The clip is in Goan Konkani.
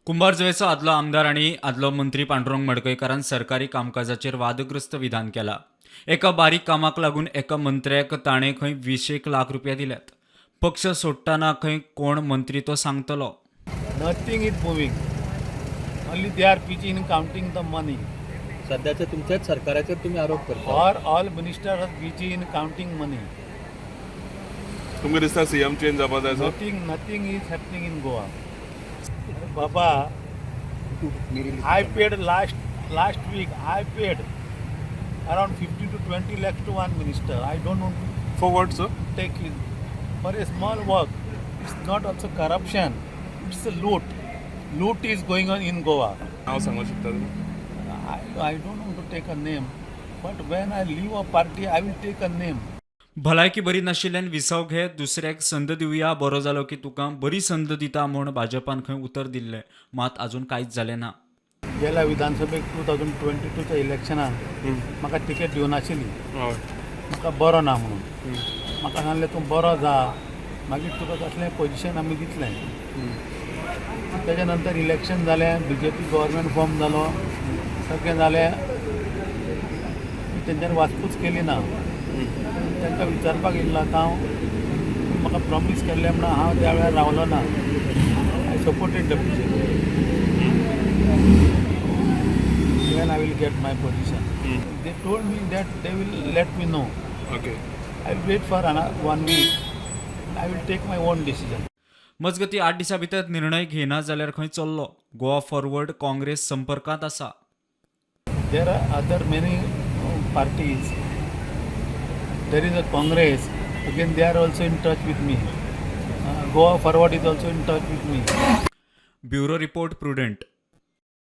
कुंभारजुवेचो आदलो आमदार आनी आदलो मंत्री पांडुरंग मडकयकारान सरकारी कामकाजाचेर वादग्रस्त विधान केला. एका बारीक कामाक लागून एका मंत्र्याक ताणें खंय 20 एक लाख रुपया दिल्यात. पक्ष सोडटना खंय कोण मंत्री तो सांगतलो. Nothing is moving. Only they are busy in counting the money. सध्याच्या तुमच्याच सरकाराचेर तुम्ही आरोप करता. Or all ministers are busy in counting money. तुमकां दिसता सीएम चेंज जावपा जाय sir? Nothing, nothing is happening in Goa. Baba, I paid last week. I paid around 15 to 20 lakhs to one minister. I don't want to For what, sir? Take it for a small work. It's not also corruption. It's a loot. Loot is going on in Goa. नाव सांगू शकता तुमी? I don't want to take a name, but when I leave a party, I will take a name. भलायकी बरी नाशिल्ल्यान विसव घे, दुसऱ्याक संद दिवया, बरो जालो की तुका बरी संद दिता म्हूण भाजपान खंय उतर दिल्लें. मात आजून कांयच जालें ना. गेल्या विधानसभेक 2022च्या इलेक्शनान म्हाका तिकेट दिवनाशिल्ली. म्हाका बरो ना म्हणून. म्हाका सांगलें, तूं बरो जा, मागीर तुका कसलें पोजिशन आमी दितलें. तेच्या नंतर इलेक्शन जालें, बीजेपी गव्हर्मेंट फॉर्म जालो, सगळें जालें. तेंच्यांनी वासपूस केली ना. तांकां विचारपाक येयल्लो आतां हांव, म्हाका प्रॉमीस केल्लें म्हणून हांव त्या वेळार रावलो ना. I supported the BJP. When I will get my position? They told me that they will let me know. I will wait for another one week. I will take my own decision. मजगती, 8 दिसां भितर निर्णय घेयना जाल्यार खंय चल्लो गोवा फॉरवर्ड, काँग्रेस संपर्कांत आसा. There are other many parties. There is a Congress. Again, they are also in touch with me. Goa Forward is also in touch with me. Bureau report, Prudent.